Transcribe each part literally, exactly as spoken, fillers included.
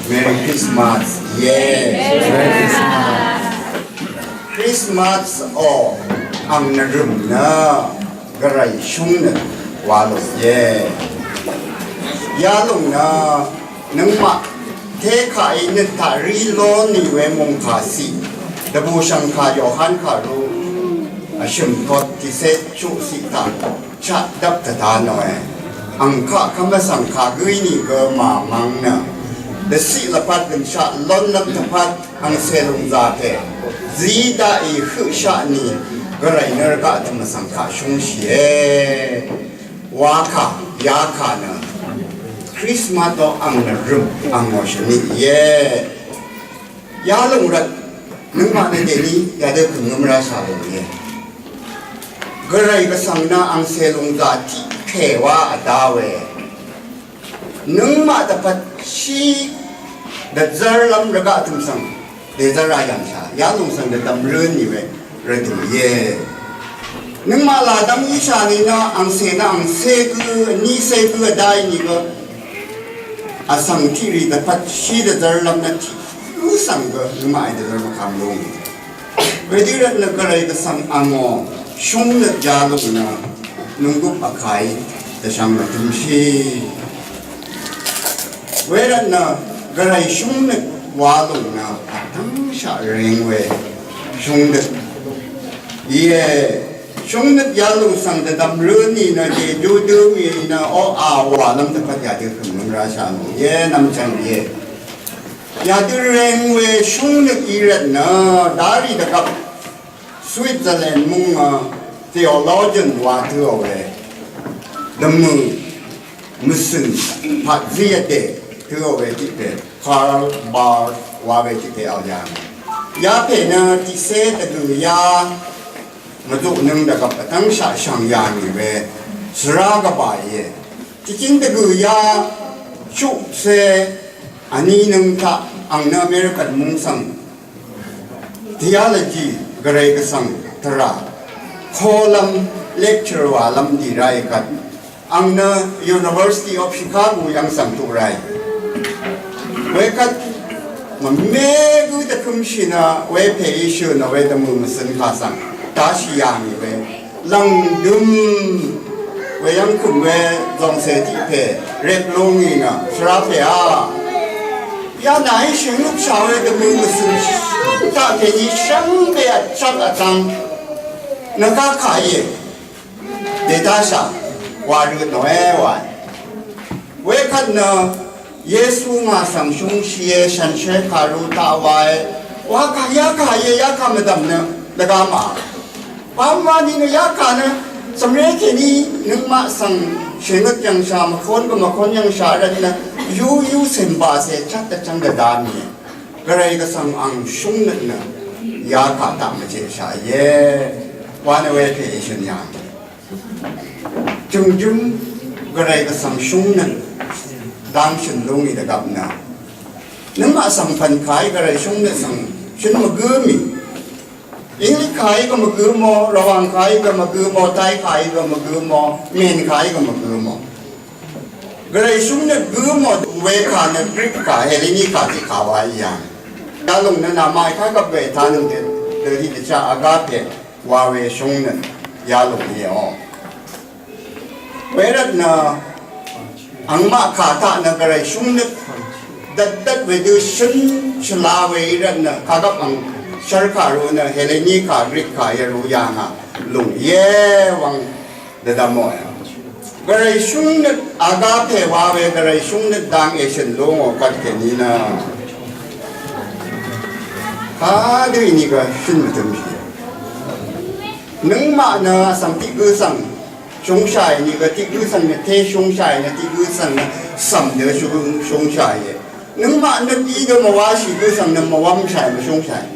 Merry Christmas. Yes. Merry Christmas. Christmas o ang nvrø̀m nø gvray shúngnøt wa lò ye. Yalòng nø nøngmaq tekaq í nøt taq rí ló nì we mungkà siq dvbù shv̀ngkà Yohan kàrú vshø̀m tot tiqcé chuq siq taq chaq dvp tvta nòe. Ang kaq kvmvsvng kagǿí nìgø màmvng nø dvciq lvpat gønshaq lónlv́m tvpat angcè lùngzà pè zí daqì høqshaq nì gvray nø rvgaq tvmvsvng kaq shúngshìe. Wakà yakà nø Krismas dø ang nvrø̀m angò shvnì íe. Yalòng rvt nøngmaq nø dèní yadø kø̀ngøm rashà lò íe. Gvray gvsvng nø angcè lùngzà tiq pè wa vdá we. Nøngmaq dvpvt shí dvzv́rlv́m rvgaq tø̀m svng dèzv́r rá yv̀ngshà. Yalòng svng dvdvm rǿn nì we rvdø̀m íe. Nøngmaq làdv́m íshà nìnø angcè nø angcé gǿ vnícé gǿ vdáì nìgø vsvng tiqrì dvpvt shí dvzv́rlv́m nø tiq gǿ svng gø nøngmaqí dvzv́r mvkam lúngì. Wedø rvt nø gvray gvsvng angò shúngnøt yalòng nø nunggup vkàí dvshvng mvtømshì. Wervt nø gvray shúngnøt wa lòng nø vtv́ngshaq reng we shúngnøt íe. Shúngnøt yalòng svng dvdvm rǿ nì nø dèdú dǿ mì nø oqà wàlv́m dvpvt yadø kø̀mlv́m rashà nò íe nvmchvng íe. Yadø reng we shúngnøt í rvt nø darì dvgvp Switzerland mungà theologian wa tø̄ò we dvmø̀ mvsø̀n paqzí vdè tø̄ò we tiq pè Karl Barth wa we tiq pè vl yà. Yapè nø tiqcé dvgø̀ yá mvzuqnøng dvgvp vtv́ngshaq shv̀ng yà ngì we svrá gvbà íe. Tiqkíng dvgø̀ yá chuqcé vní nøng taq ang nø American mung svng theology gvray gvsvng tvrà kolv́m lecture wàlv́m dì ráì kvt ang nø University of Chicago yv́ng svng tuq ráì. Wekvt mvme gǿ dvkømshì nø wepè í shø̀ nø we dvmø̀ mvcøn kà svng tashì yà ngì we lv̀ngdøm weyv́ng kø̀m we zòngcè tiq pè rep lú ngì nø shvrá pè á. Yà nàí shø̀ng lukshà we dvmø̀ mvcøn shvngtaq kèní shvngbe vchvk vtvng nø ká kà íe. Dètáshà wa røt nòe wae. Wekvt nø Yesu ngà svng shúngshìe shànshér kàru taq wae. Wakà yakà íe yakà mvdv̀m nø dvgá mà. Pamvani nø yakà nø cv̀mré kèní nøngmaq svng shèngøt yv̀ngshà mvkón gø mvkón yv̀ngshà rvt nø yú yú cèmbàcè chvt dvchvng dvdvm íe. Gvray gvsvng ang shúngnøt nø yakà taq mvjeqshà íe. Wa nø wepè èshø̀n yà. Jø̀ngjǿng gvray gvsvng shúngnøt dang shø̀n lú ngì dvgvp nø nøngmaq svng pv̀n kàí gvray shúngnøt svng shø̀n mvgǿ mì. Inglik kàí gø mvgǿ mò, Rvwàng kàí gø mvgǿ mò, Tay kàí gø mvgǿ mò, Myen kàí gø mvgǿ mò. Gvray shúngnøt gǿ mò we kà nø Greek kà, Helleni kà tiq kà wa í yà. Yalòng nø nàmaqí kagvp we tánøng dø dø tiq dvchá agape wa we shúngnøt yalòng íe ò. Wervt nø angmaq kà taq nø gvray shúngnøt dvtdvt wedø shøn shvla we í rvt nø kagvp ang shvr kà ru nø Helleni kà Greek kà yvru yà ngà lùng íe wvng dvdvmò. Gvray shúngnøt agape wa we gvray shúngnøt dang èshø̀n lú ngò kvt kèní nø kadø í nìgø shø̀n mvtøm shì. Nøngmaq nø vsvng tiq gǿ svng shúngshàì nìgø tiq gǿ svng nø té shúngshàì nø tiq gǿ svng nø cv̀m dø shú- shúngshàì íe. Nøngmaq nøt í gø mvwáshì gǿ svng nø mvwv́mshàì mvshúngshàì.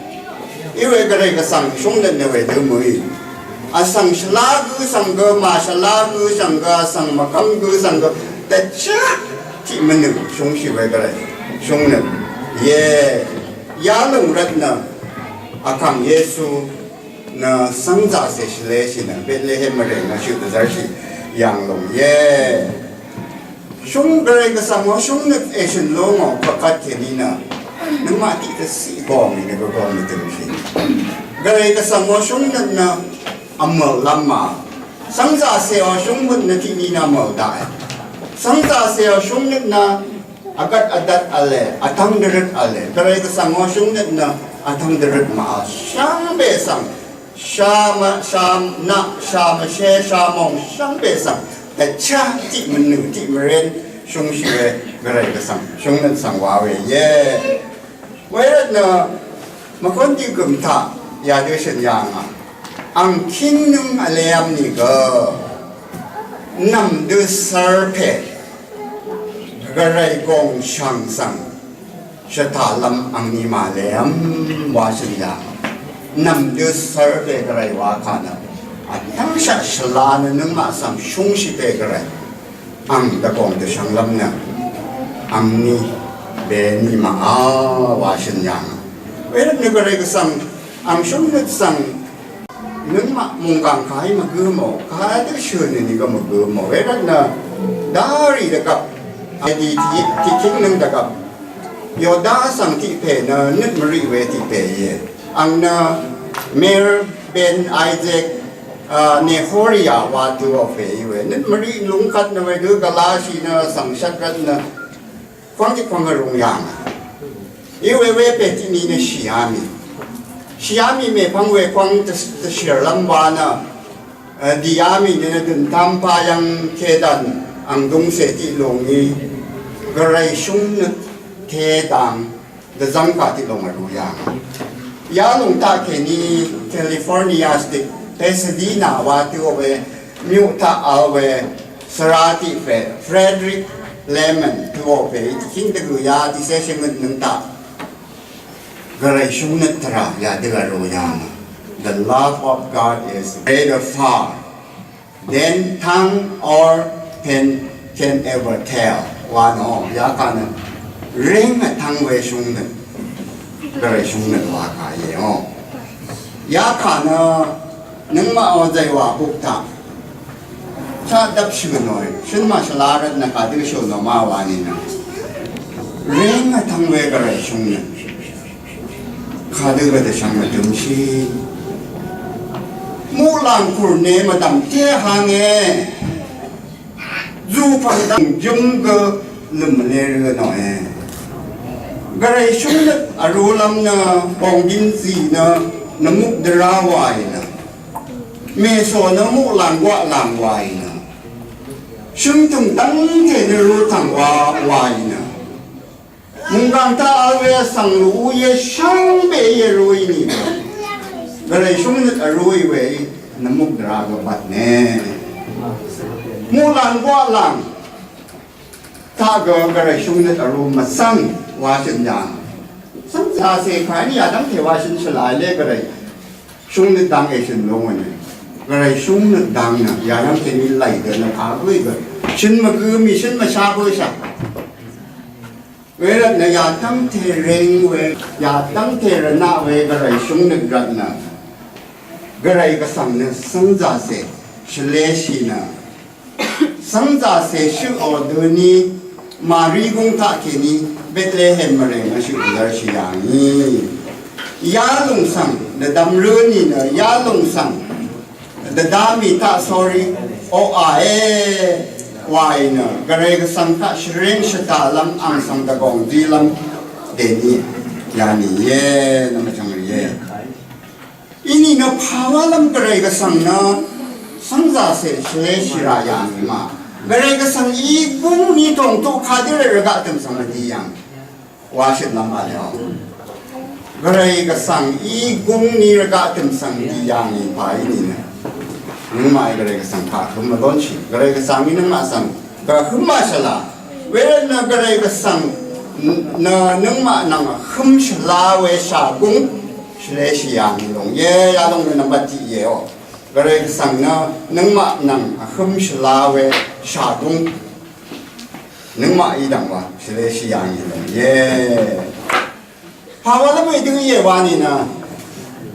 Iwe gvray gvsvng shúngnøt nø wedø mø̀í. Vsvng shvlá gǿ svng gø màshvlá gǿ svng gø vsvng mvkv́m gǿ svng gø dvchá tiq mvnøng shúngshì we gvray shúngnøt íe. Yalòng rvt nø Vkàng Yesu nø cv́ngzàcè shvleshì nø Betlehem mvrèng nø shøt dvzv́rshì yv̀ng lòng íe. Shúng Gvray Gvsvng ó shúngnøt èshø̀n lú ngò kvt kèní nø nøngmaq tiq dvciq gòngì nø gvgòngì dø̀mshì. Gvray Gvsvng ó shúngnøt nø vmø̀l lv́m mà. Sv́ngzàcè ó shúngnøt nø tiqní nø vmø̀l daqe. Sv́ngzàcè ó shúngnøt nø vgvt vdvt v̄le, vtv́ng dvrøt v̄le. Gvray Gvsvng ó shúngnøt nø vtv́ng dvrøt mà. Shvngbe svng Shama, sham, na, shama, she, shamong, shvngbe svng. Dvchá tiq mvnø, tiq mvrén, shúngshì we, Gvray Gvsvng, shúngnøt svng wa we, ye. Wervt nø, mvkún tiq gøm taq, yadø shø̀n yà ngà. Ang kíngnøng vlevm nìgø. Nv̀m dø svrpè. Gvray gòng shv̀ng svng. Shvtaq lv́m angní màlem wa shø̀n yà. Nv̀m dø svrpè Gvray wa kà nø. Vtv́ngshaq shvla nø nøngmaq svng shúngshì pè Gvray. Ang dvgòng dvshvng lv́m nø. Angní bení màá wa shø̀n yà. Wervt nø Gvray Gvsvng. Ang shúngnøt svng. Nøngmaq mònggàng kàí mvgǿ mò, kàí dø shø̀n nìgø mvgǿ mò. Wervt nø darì dvgvp, vdì tiq, tiqkíng nøng dvgvp. Yoda svng tiq pè nø nøt mvriq we tiq pè íe. Ang nø Meir ben Isaac, a, Nehoria wa tø ò pè í we. Nøt mvriq lungkvt nø wedø gvlashì nø svng shvt rvt nø Kwang tiq kwang vrung yà ngà. Iwe we pè tiq ni nø shìá mì. Shìá mì mèpvng we kwang tvshìr lv́m wa nø. Dìá mì nø dø̀n tam pa yv̀ng kèdv̀n ang dungcè tiq lùng í. Gvray shúngnøt tedang dvzv́ng kà tiq lùng vrú yà ngà. Yalòng taq kèní California State, Pasadena wa tiq we, myuq taq vl we, svra tiq Fre-, Frederick Lehman, tiq we, tiq king tiq ya, tiq se shing nøng taq. Gvray shung nøt tvrà, ya tiq gvray ya. The love of God is greater far than tongue or pen can ever tell. Wa nø, ya kà nø, ring a tongue we shung nøt. Gvray shung nøt wa kà ye o. Ya kà nø, nøngmaq o zay wa buk taq. Chaq dvp shø̀n òe, shø̀n màshvla rvt nø kàdø shø̀n ò ma wa nìnø. Ring vtvng we Gvray shø̀n nø. Kàdø gvdvshvng mvdømshì. Muqlàng kùrne mvdv̀m té hange. Zùpv̀ng dv̀ng jø̀m gø lø̀m vle rø̄ nòe. Gvray shø̀n nø vrū lv́m nø bònggin zì nø nvmuk dvrá wàì nø. Mèsò nø muqlàng gwaqlàng wàì nø. Shøngtø̀ng dv́ngte nø rūtv̀ng wa wàì nø. Mùnggàng taq vl we vsvng lùú ye shvngbe ye rūì nìgø. Gvray shúngnøt vrūì we nvmuk dvrá gø bvtne. Muqlàng gwaqlàng. Taq gø Gvray shúngnøt vrū mvsvng wa shø̀n yà. Svng zase kani yadv́ngte wa shø̀n shvlá le Gvray. Shúngnøt dang èshø̀n lóngø nø. Gvray shúngnøt dang nø yadv́ngte ni lay gø nø kagø gø. Shø̀n mvgø mì shø̀n mvsha bø shà. Wervt nø yadv́ngte reng we, yadv́ngte rvnaq we Gvray shúngnøt rvt nø. Gvray gvsvng nø svng zase shvleshì nø. Svng zase shøq ò døni Mari gúng taq kèní Bethlehem mvreng vshøq dvzv́rshì yà ngì. Yalòng svng dvdvm rø̄ nìnø yalòng svng dvdvm mì taq sórí oqà e wàì nø Gvray gvsvng taq shvring shvtaq lv́m ang svng dvgòng zí lv́m dèní yà nìe nvmvchvng rìe. Inìnø pàwálv́m Gvray gvsvng nø svngzàcè shvleshì rà yà ngì ma. Gvray gvsvng í gúng ní tòng tuq kadø rvgaq tø̀m svng mvdi yv̀ng. Wa shøt lv́m vl yv̀ng. Gvray gvsvng í gúng ní rvgaq tø̀m svng mvdi yà ngì pà inìnø. Nøngmaq í Gvray gvsvng kaq høm mvlónshì. Gvray gvsvng í nøngmaq svng gvhøm màshvla. Wervt nø Gvray gvsvng nø nøngmaq nvng vhøm shvla we shàgúng shvleshì yà ngì lúng. Ye yalòng nø nvmbat tiq ye o. Gvray gvsvng nø nøngmaq nvng vhøm shvla we shàgúng. Nøngmaq í dv̀ng wa shvleshì yà ngì lúng. Ye. Pàwálv́m we dø íe wa nìnø.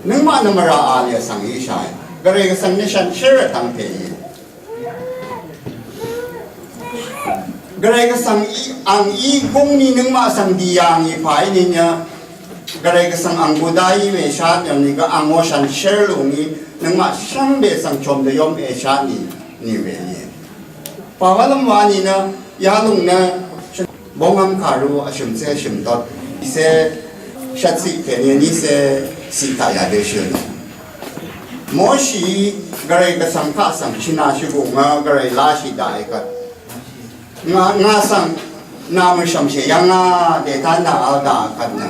Nøngmaq nø mvrà a lì vsvng í shàì. Gvray gvsvng nø shànshér vtvng pè í. Gvray Gvsvng í, ang í gúng ní nøngmaq svng dì yà ngì pà í nìnø, Gvray Gvsvng ang gudá í mèshá yv̀ng nìgø ang ó shànshér lú ngì, nøngmaq shvngbe svng chø̀m dvyǿm èshá nì, nì we íe. Pàwálv́m wa nìnø, yalùng nø, Bóngv́m kàrú vshø̀m cé vshø̀m tot, ìcé shvt ciq kèní vní cé ciq taq yadø shø̀n. Moshi Gvray Gvsvng kaq svng shìnà shvgùng á Gvray láshì daqì kvt. Ngà, ngà svng nà mø̀shv̀mshì yv̀ngá dètá nà vl daqì kvt nø.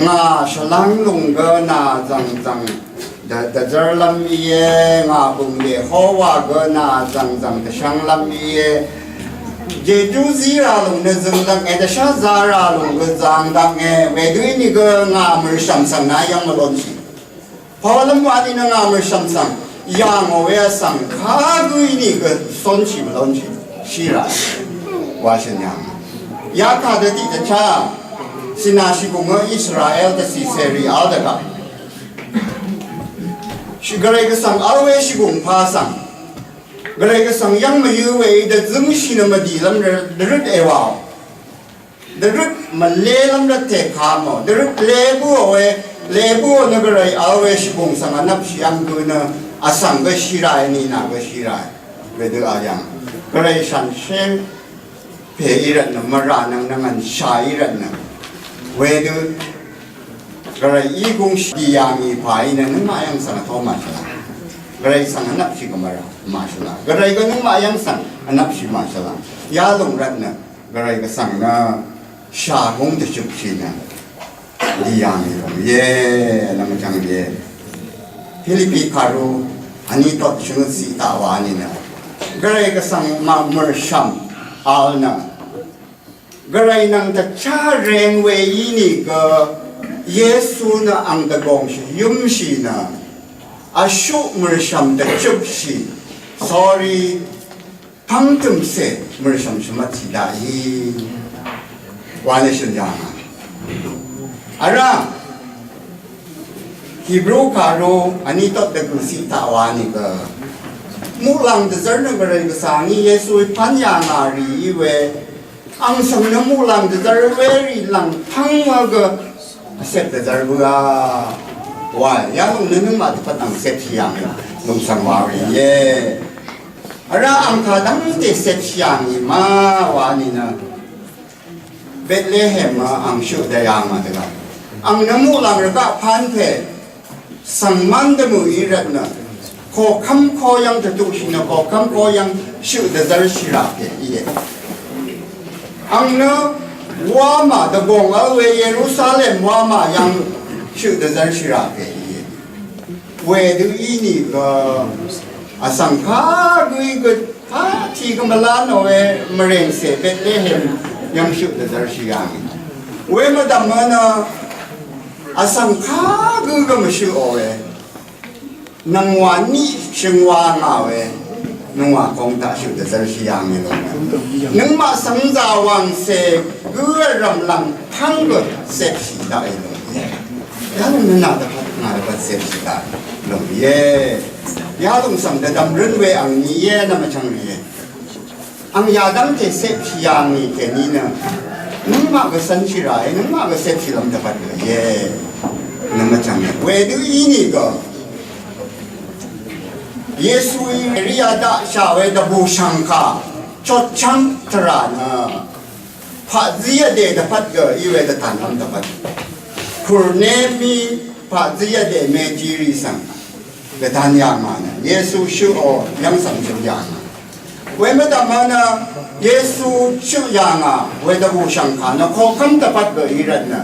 Ngà shvlv́ng lùng gø nà zv̀ngzv̀ng dvzv́rlv́m íe, ngà bø̀ng Yehowa gø nà zv̀ngzv̀ng dvshv́nglv́m íe. Jejú zí rà lùng nø zø̀ng dv̀nge, dvshá zā rà lùng gø zang dv̀nge, wedø ínìgø ngà mø̀rshv̀m svng nà yv́ng mvlonshì. Pàwálv́m wa nìnø ngà mø̀rshv̀m svng yà ngò we vsvng kagǿ ínìgø cónshì mvlónshì shì rà wa shø̀n yà ngà. Yakà dø tiq dvchá cìnà shìgùng gø Israel dvcì cèrì vl dvgvp shì Gvray Gvsvng vl we shìgùng pà svng Gvray Gvsvng yv́ng mvyǿ we dvzǿngshì nø mvdìlv́m dvrøt èwàò. Dvrøt mvlelv́m rvt tèkà mò. Dvrøt lebǿò we, lebǿò nø Gvray vl we shvbùng svng vnvpshì vm gø nø vsvng gø shì ràe, nìnà gø shì ràe. Wedø a yv̀ng Gvray shànshér pè í rvtnø, mvrà nvng nvngv̀n shà í rvtnø. Wedø Gvray í gúng shì dì yà ngì pà í nø nøngmaq yv́ng svng vtó màshvlá. Gvray svng vnvpshì gø mvrà màshvlá. Gvray gø nøngmaq yv́ng svng vnvpshì màshvlá. Yalùng rvtnø Gvray Gvsvng nø shà gúng dvshøkshì nø dì yà ngì lòng íe, nvmvchvng íe. Philippi kàru vní tot shvngøt ciq taq wa nìnø Gvray Gvsvng màmø̀rshv̀m vl nø Gvray nvng dvchá reng we ínìgø Yesu nø ang dvgòngshì yǿmshì nø vshuq mø̀rshv̀m dvchøkshì, sorry, pv́ng tø̀mcè mø̀rshv̀m shvmvt tì daqì wa nø shø̀n yà ngà. Vrá Hebru kàru vní tot dvgø̀ ciq taq wa nìgø muqlàng dvzv́r nø Gvray Gvsvng í Yesuí pv́n yà ngà rì í we ang svng nø muqlàng dvzv́r werì lv̀ng pv́ng wa gø vcep dvzv́r bǿà wa yalòng nø nøngmaq dvpvt ang cepshì yà ngì lùng svng wa we íe. Vrá ang kà dv́ngte cepshì yà ngì ma wa nìnø Bethlehem a ang shøq dvyà ngà dvgvp ang nø muqlàng rvgaq pv́n pè svng mv́n dvmø̀ í rvtnø koqkv́m koyv́ng dvtuqshì nø koqkv́m koyv́ng shøq dvzv́rshì rà pè íe. Ang nø wamà dvgòng vl we Yerusalem wamà yv́ng shøq dvzv́rshì rà pè íe. Wedø ínìgø vsvng kagǿí gø pàtì gø mvlá nò we mvrèngcè Bethlehem yv́ng shøq dvzv́rshì yà ngì. We mvdv̀m nø vsvng kagǿ gø mvshøqò we nvngwà niq shøngwa ngà we nvngwà kong taq shøq dvzv́rshì yà ngì lòng. Nøngmaq svng zà wàngcè gǿ vrv̀m lv̀ng pv́ng gø cepshì daqì lòng íe. Yalòng nø nà dvpvt ngà dvpvt cepshì daqì lòng íe. Yalòng svng dvdv̀m rǿn we ang ni íe nvmvchvng rìe. Ang yadv́ngte cepshì yà ngì kèní nø nøngmaq gø cv́nshì ràe, nøngmaq gø cepshìlv́m dvpvt gø íe. Nvmvchvng wedø ínìgø Yesuí Maria daqshà we dvbùshv̀ngkà chotchv́ng tvrà nø paqzí vdè dvpvt gø í we dvtànlv́m dvpvt. Kùrnémí paqzí vdè mejirì svng gvdan yà ngà nø Yesu shøqò yv́ng svng shøq yà ngà. We mvdv̀mø nø Yesu shøq yà ngà we dvbùshv̀ngkà nø koqkv́m dvpvt gø í rvt nø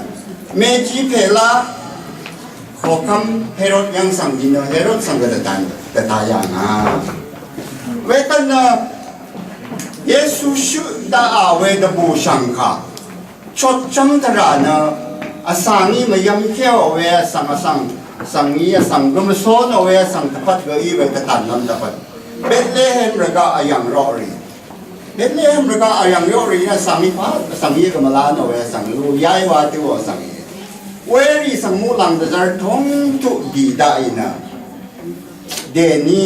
meji pèlá koqkv́m Herod yv́ng svng dì nø Herod svng gø dvdan dvda yà ngà. Wekvt nø Yesu shøq daqà we dvbùshv̀ngkà chotchv́ng tvrà nø vsvng í mvyv́m kéò we vsvng vsvng vsvng í vsvng gø mvsón ò we vsvng dvpvt gø í we dvtànlv́m dvpvt Bethlehem rvgaq vyv̀ng roqrì. Bethlehem rvgaq vyv̀ng roqrì nø vsvng í pà vsvng í gø mvlán ò we vsvng lú yáy wa tø̄ò vsvng í. Werì svng muqlàng dvzv́r tóng tuq dì daqì nø dèní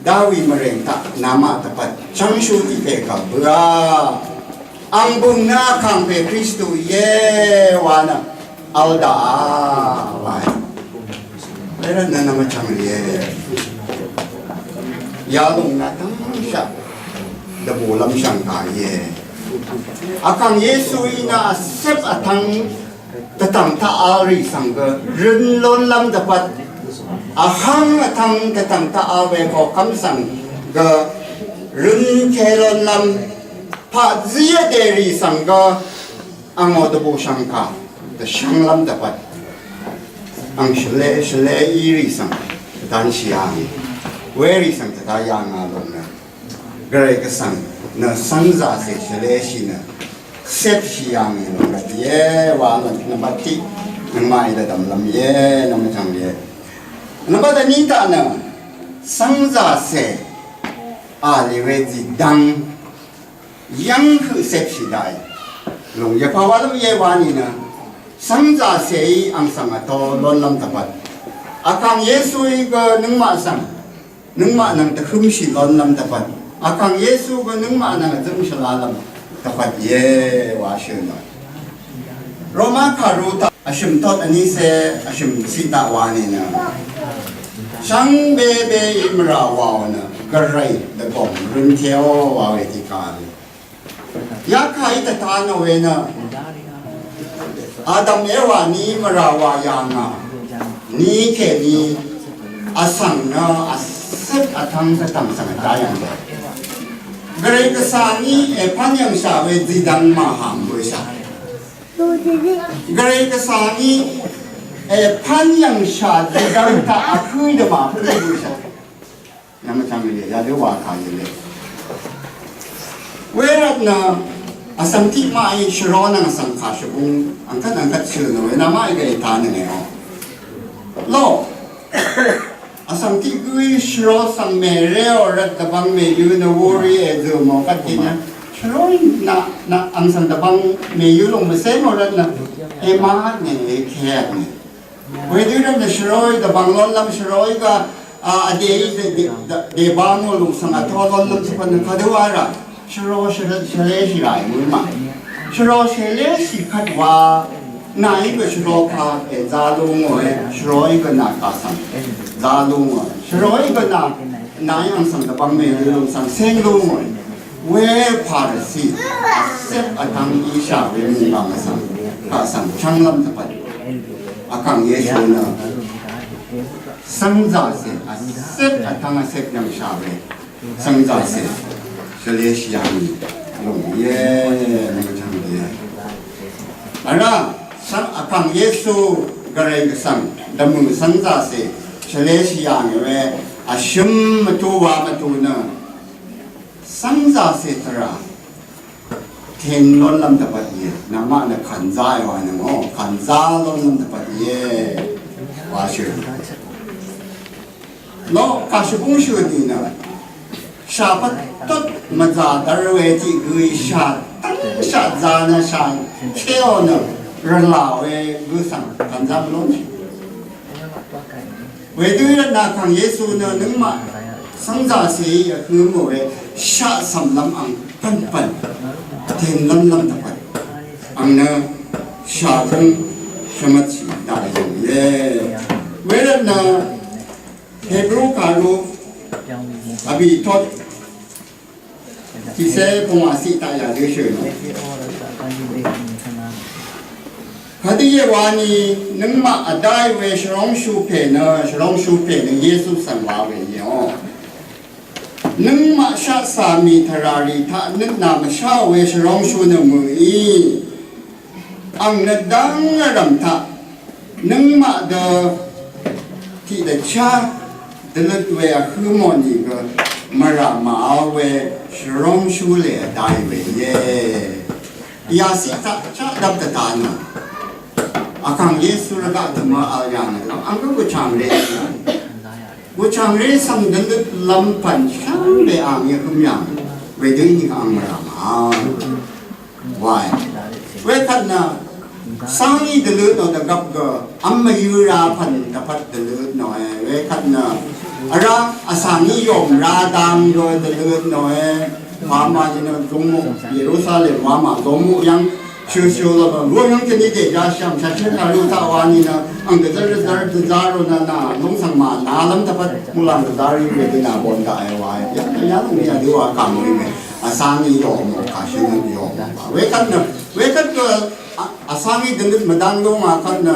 Dawi mvrèng taq namaq dvpvt chv́ngshú tiq pè gv̀l bǿà. Ang bø̀ng nø Vkàngpè Kristu íe wa nø vl daqà wae. Wervt nø nvmvchv̀ng rìe. Yalòng nø tv́ngshaq dvbùlv́m shv̀ngkà íe. Vkàng Yesuí nø vsep vtvng dvtv̀ng taq vl rì svng gø røn lónlv́m dvpvt, vhvng vtvng dvtv̀ng taq vl we koqkv́m svng gø røn ke lónlv́m, paqzí vdè rì svng gø angò dvbù shv̀ngkà dvshvnglv́m dvpvt, ang shvlé shvlé í rì svng dvdv́nshì yà ngì, werì svng dvdv́ yà ngà lòng nø Gvray Gvsvng nø svngzàcè shvléshì nø sepshì yà ngì lòng rvt íe wa nø nvmbat tiq nøngmaqí dvdv̀mlv́m íe, nvmvchv̀ng íe. Nvmbat vní taq nø svngzàcè a lì we zìdvng yv́ng høq sepshì daqì lùng yvpà walv́m íe wa nìnø svngzàcèí ang svng vtō lónlv́m dvpvt, Vkàng Yesuí gø nøngmaq svng nøngmaq nvng dvhømshì lónlv́m dvpvt, Vkàng Yesu gø nøngmaq nvng vzømshì lalv́m dvpvt íe wa shø̀n nø. Roma kàru taq vshø̀m tot vnícé vshø̀m ciq taq wa nìnø, shvngbe be í mvrà wàò nø Gvray dvgòng rønteò wa we tiq kà. Yakà í dvta nò we nø Adam Ewa ní mvrà wà yà ngà ní kèní vsvng nø vsvt vtvng dvtv̀ng svng vdá yv̀ng we. Gvray Gvsvng í èpv́n yv̀ngshà we zìdvng màhàm bø̀shà. Gvray Gvsvng í èpv́n yv̀ngshà zìdvng taq vhǿ dvmà vhǿ bø̀shà. Nvmvchv̀ng íe, yadø wa kà íe le. Wervt nø vsvng tiq maqí shvró nvng vsvng kà shvbung angkvt angkvt shø̀ nø we nvmaqí gø ètá nøngò. Lo. Vsvng tiq gǿí shvró svng mèréò rvt dvbvng mèyø nø wurì èzø̀ mò kvt tiq nø. Shvró nà, nà ang svng dvbvng mèyø lùng mvcé mò rvt nø. Èmá nø èkèt nø. Wedø rvt nø shvroí dvbvng lónlv́m shvroí gø, a, vdèí dè, dè, dè, dèbá ngò lùng svng vtó lónlv́m svpvt nø kadø wa rà. Shvro shvre, shvleshì rà í mø̀í mà. Shvro shvleshì kvt wa. Nàí gø shvro kà èzá lú ngòe. Shvroí gø nà kà svng zá lú ngòe. Shvroí gø nà, nàí ang svng dvbvng mèlø lùng svng séng lú ngòe. We Pharisi vsep vtvng íshà we mùnggàng vsvng kaq svng chv́nglv́m dvpvt Vkàng Yesu nø svngzàcè vsep vtvng vsep yv̀ngshà we svngzàcè shvleshì yà ngì lùng íe, mvchvng íe. Vrá svng Vkàng Yesu Gvray Gvsvng dvmø̀ svngzàcè shvleshì yà ngì we vshøm mvtu wa mvtu nø svngzàcè tvrà tèn lónlv́m dvpvt íe. Nvmaq nø kànzá íwa nø ngò kànzá lónlv́m dvpvt íe wa shø̀n. Lo kàshvbúng shø̀n í nø shàpvt tut mvzà dvr we tiq gø í shà tv́ng shà zà nø shà chéò nø rvlà we gø svng kànzá mvlónshì. Wedø rvt nø Vkàng Yesu nø nøngmaq svngzàcèí vhø̄ mò we shaq cv̀mlv́m ang pv̀npv̀n tèn lv́nlv́m dvpvt ang nø shàgǿng shvmvtshì daqì íe. Wervt nø Hebru kàru vbì tot tiqcé pungwà ciq taq yà dø shø̀n. Kadø íe wani nøngmaq vdáì we shvróngshú pè nø, shvróngshú pè nø Yesu svng wa we íò. Nøngmaq shaqcà mì tvrà rì taq nøt nà mvsháò we shvróngshú nø mø̀í. Ang nø dv́ng vrv̀m taq nøngmaq dø tiqdvchá dvløt we vhǿ mò nìgø mvrà màvl we shvróngshú lè vdai we íe. Yàciq taq chaq dvp dvta nø Vkàng Yesu rvgaq dvmø vl yà nø ang gø gvchàngré gvchàngré svng dvløt lv́m pv̀n shvngbe ang yvhøm yà wedø nìgø ang mvrà màvl. Wae. Wekvt nø sangí dvløt nò dvgvp gø vm mvyø ra pv̀n dvpvt dvløt nòe. Wekvt nø Vrá vsvng í yòmrá dang gø dvløt nòe. Wamà jì nø zungmuk Yerusalem wamà zungmuk yv́ng shøshø lvgø ruq yv́ng kèní dèjá shv̀m shvshø kàru taq wa nìnø ang dvzv́r dvzv́r dvzv́r rø nø nà lúng svng mà nalv́m dvpvt muqlàng dvzv́r í we dø nà bòn daqe wae. Yv́ng nø yv́ng nø yadø wa kà mø̀í mè. Vsvng í yòmuk kàshø nø yòmuk. Wekvt nø wekvt gø Vsvng í dvnøt mvdvng lúng akvt nø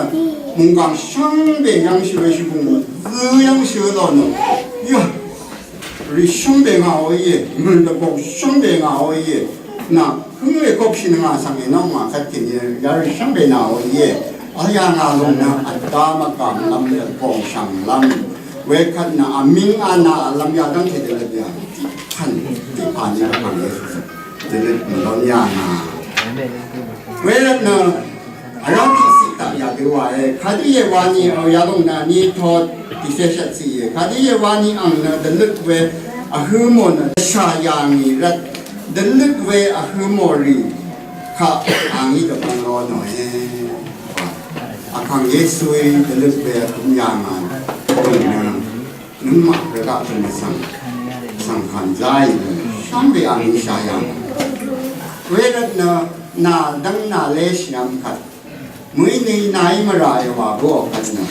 mungkàng shvngbe yv́ngshì we shvbùng zø yv́ngshì lò nø. Yø. Rì shvngbe ngà o íe. Mø̀n dvgok shvngbe ngà o íe. Nà hǿng we kopshì nø ngà svng ènóng akvt kèní yarì shvngbe nà o íe. Vl yà ngà lúng nø vdá mvgàmlv́m dvgok shv̀nglv́m. Wekvt nø vmíng vnà vlv́m yadv́ngte dvlv́m yà. Tiqpv̀n, tiqpv̀n í vkv̀ng Yesu svng dvløt mvlón yà ngà. Wervt nø vrá tiqsiq taq yadø wae. Kadø íe wani o yalòng nø ni tot tiqsè shvtsi íe. Kadø íe wani ang nø dvløt we vhø̄ mò nø shà yà ngì rvt dvløt we vhø̄ mò rì kaq ang í dvbvng ló nòe. Vkàng Yesuí dvløt we vhø̄ yà ngà nø. Nøngmaq rvgaq tø̀m vsvng, vsvng kànzá í nø, shvngbe ang í shà yà ngà. Wervt nø, nà dv́ng nà lé shìvm kvt. Mø̀í nø nà í mvrà èwà bǿò kvt nø.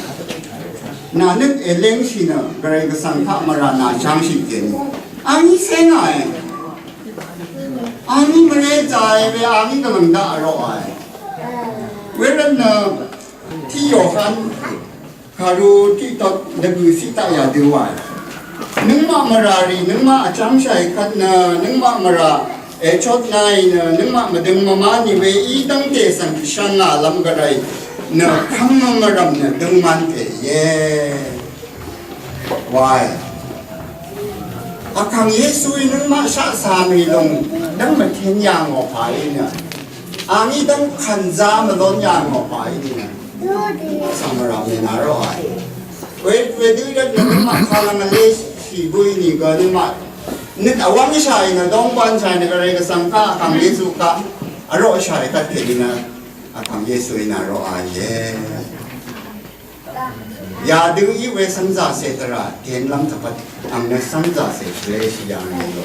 Nà nøt èléngshì nø, gvray gvsvng kaq mvrà nà shvngshì kèní. Ang í sè ngà e. Ang í mvré zà e we ang í gvlv̀ng daq vroq e. Wervt nø, tiq Yohan Kàru tiqtot dvgø̀ siq taq yadø wae. Nøngmaq mvrà rì, nøngmaq vchv́ngshàì kvt nø, nøngmaq mvrà èchotnàì nø, nøngmaq mvdøng mvmá nì we í dv́ngte svng shvngàlv́m gvray nø, kv́m mvrv̀m nø døngman pè íe. Wae. Vkàng Yesuí nøngmaq shaqsà mì lùng, dv́ng mvtin yà ngò pà í nø. Angí dv́ng kv̀nzá mvlón yà ngò pà í nø. Vsvng mvrà mènà ró àì. Wedø rvt nø nøngmaq kàlvng vlé shì bø̀ í nìgø nøngmaq nøt vwv́ngshàì nø dóngbanshàì nø gvray gvsvng kaq Vkàng Yesu kaq vroqshàì kvt kèní nø Vkàng Yesu í nà ró àìe. Yadø í we svngzàcè tvrà tènlv́m tvpvt ang nø svngzàcè shvleshì yà ngì lò.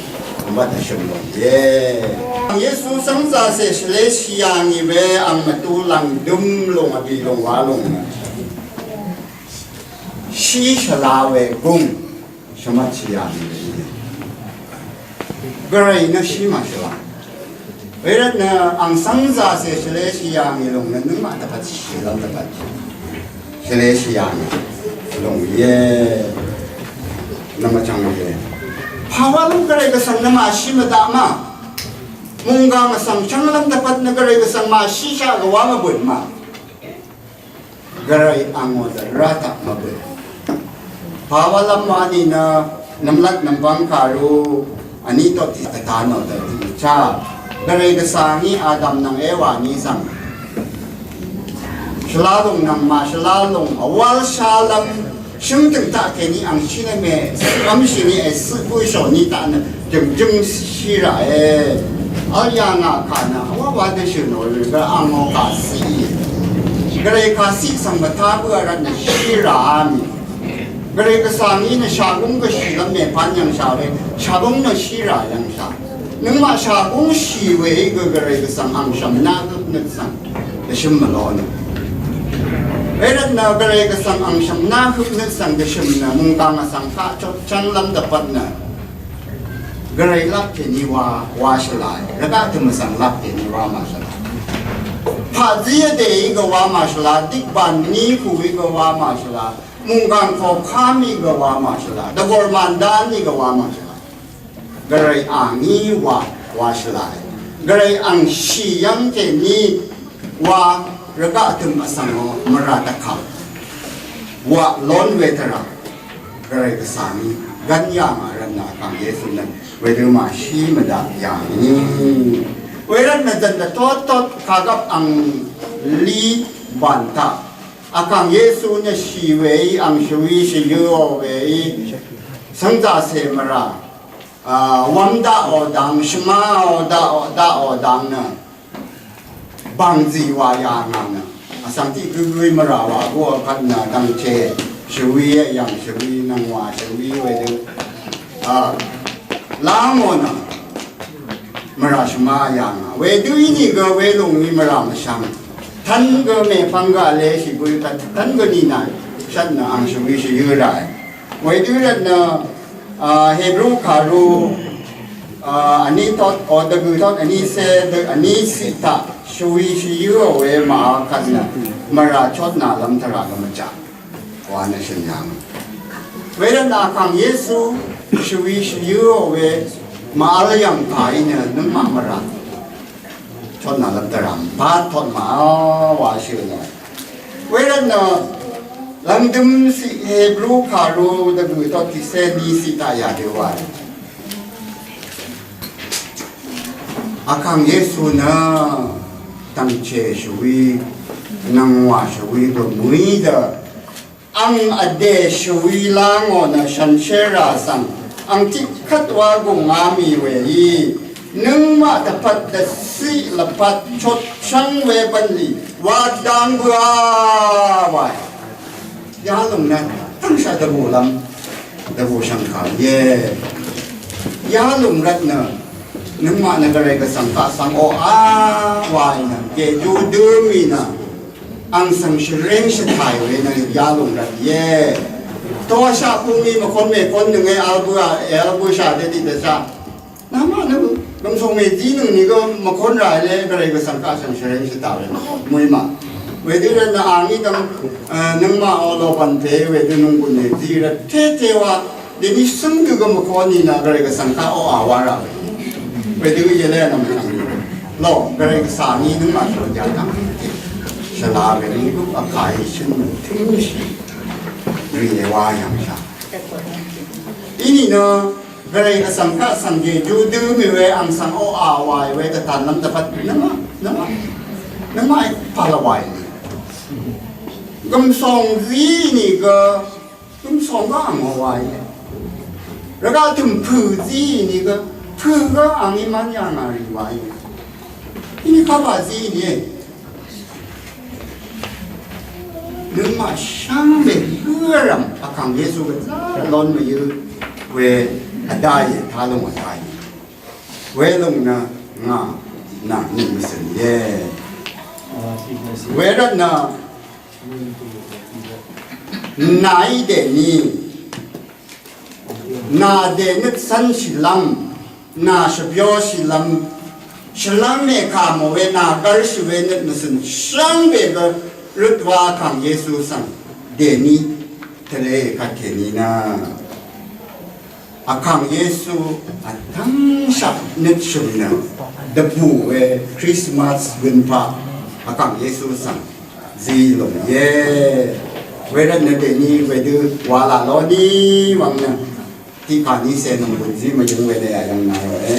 Vbat vshø̀m lò ye. Ang Yesu svngzàcè shvleshì yà ngì we ang mvtu lv̀ngdøm lùng vbì lùng wa lùng. Shí shvla we gùng. Shvmvtshì yà ngì we. Gvray nø shí màshvla. Wervt nø ang svngzàcè shvleshì yà ngì lùng nø nøngmaq dvpvt shìlv́m dvpvt shvleshì yà ngì lùng ye. Nø mvchvng ye. Pàwálv́m gvray gvsvng nø màshí mvdaq ma. Mùnggàng vsvng chvnglv́m dvpvt nø gvray gvsvng màshíshaq gvwá mvbø̀n ma. Gvray angò dvra taq mvbø̀n. Pàwálv́m wa nìnø nvmlat nvmbvng kàru vní tot tiq dvtan nò dvdì chá. Gvray gvsvng í Adam nvng Ewa ní svng shvlalùng nvng màshvlalùng vwál shálv́m shǿngtø̀ng taq kèní ang shí nø mè vmshì ní ècøq bǿshò ní taq nø jø̀ngjǿng shí ràe. Vl yà ngà kà nø vwá wa dvshø̀ nò rø̀ gvray angò kà cìí. Gvray kà cìí svng mvtá bǿà rvt nø shí ràá mì. Gvray gvsvng í nø shàgúng gvshìlv́m mèpv́n yv̀ngshà we shàgúng nø shí rà yv̀ngshà. Nøngmaq shàgúng shì we í gø gvray gvsvng ang shv̀mná gøp nø svng dvshøm mvló nø. Wervt nø gvray gvsvng ang shv̀mná høp nø svng dvshøm nø mùnggàng vsvng kaq chotchv́nglv́m dvpvt nø. Gvray lap kèní wa, wa shvlá. Rvgaq tø̀m vsvng lap kèní wa màshvlá. Paqzí vdè í gø wa màshvlá, dikbàn ní kù í gø wa màshvlá, mùnggàng koqkám í gø wa màshvlá, dvgor màndán í gø wa màshvlá. Gvray angí wa, wa shvlá. Gvray angshì yv́ng kèní wa rvgaq tø̀m vsvng o mvrà dvkvp. Wa lón we tvrà. Gvray gvsvng í gv́n yà ngà rvt nø Vkàng Yesu nø wedø màshí mvdaq yà ngì. Wervt nø dv̀n dvtot tot kàgvp angli bàn taq. Vkàng Yesu nø shì we í, angshø̀í shvyǿò we í. Svngzàcè mvrà. A, wv́m daqò dang, shvmáò daqò, daqò dang nø. Bv̀ngzì wa yà ngà nø. Vsvng tiq gǿgǿí mvrà wa gǿ vkvt nø dv̀ngchè. Shvwi yv̀ng shvwi nv̀ngwà shvwi wedø. A, lángò nø mvrà shvma yà ngà. Wedø ínìgø welùng í mvrà mvshvng. Tv́n gø mèpvng gø vleshì bø tv́n gø nìnà shvt nø ang shvwi shvyǿ ràe. Wedø rvt nø, a, Hebru kàru, a, vní tot, o, dvgø̀ tot vní cé, dø, vní ciq taq shvwi shvyǿò we màvl kvt nø mvrà chotnà lv́m tvrà gø mvchaq. Wa nø shø̀n yàng. Wervt nø Vkàng Yesu shvwi shvyǿò we màvl yv̀ng pàí nø nøngmaq mvrà chotnà lv́m tvrà mvpat tot màvl wa shø̀n yàng. Wervt nø lv̀ngdøm ciq Hebru kàru dvgø̀ tot tiqcé ní ciq taq yadø wa. Vkàng Yesu nø dv̀ngchè shvwi, nv̀ngwà shvwi gø mø̀í dø. Ang vdè shvwi lángò nø shànshér rà svng ang tiqkvt wa gùngá mì wèí. Nøngmaq dvpvt dvciq lvpat chotchv́ng we bv̀nlì wa dang bøà wae. Yalùng nø tvngshaq dvbùlv́m dvbù shvngkà íe. Yalùng rvt nø nøngmaq nø gvray gvsvng kaq svng oqá wae nø jeju dø̄mì nø ang svng shvring shvtàì we nø yalùng rvt íe. Toshaq pungí mvkon mèkon nønge albø a, albø shà dvdì dvshaq. Namaq nø gvmsùng mèzínøng nìgø mvkon ràí le gvray gvsvng kaq svng shvring shvtà we mvkon mø̀í ma. Wedø rvt nø angí dvng, e, nøngmaq o lò bv̀n pè wedø nunggun mèzí rvt tete wa. Dèní søng dø gø mvkon nìnø gvray gvsvng kaq oqà wa rà we. Wedø yele nvm nvm. Lò gvray gvsvng í nøngmaq shvla jadvng. Shvla we nøng gø vkàí shøn tøngshì. Rì wa yv̀ngshà. Inìnø gvray gvsvng kaq svng jeju dø̄mì we ang svng oqà waì we dvtàn lv́m dvpvt nøngmaq, nøngmaq, nøngmaq pàlvwàì nì. Gv̀msòng zí nìgø, gv̀msòng gø ang oqà waì. Rvgaq tø̀m pø̀ zí nìgø, pø̀ gø ang í mv́n yà ngà rì waì. Inì kapà zí nìe. Nøngmaq shvngbe gǿrv̀m Vkàng Yesu gvzá lón mvyǿ we vdáì, talung vdáì. Welung nø ngà nà nì mvsø̀n íe. Wervt nø nàí dèní nà dènøt cv́nshì lv́m, nà shvbyóshì lv́m, shvlv́m mèkà mò we nà gv́rshì we nøt mvsø̀n shvngbe gø røt wa Vkàng Yesu svng dèní tvlé kvt kèní nø Vkàng Yesu vtv́ngshaq nøt shø̀m nø dvbù we Krismas gønpaq Vkàng Yesu svng zí lùng íe. Wervt nø dèní wedø wa laq ló ní wvng nø tiqkà ní cè nòngbùn zí mvyøng we nø yà yv̀ng nà ròe.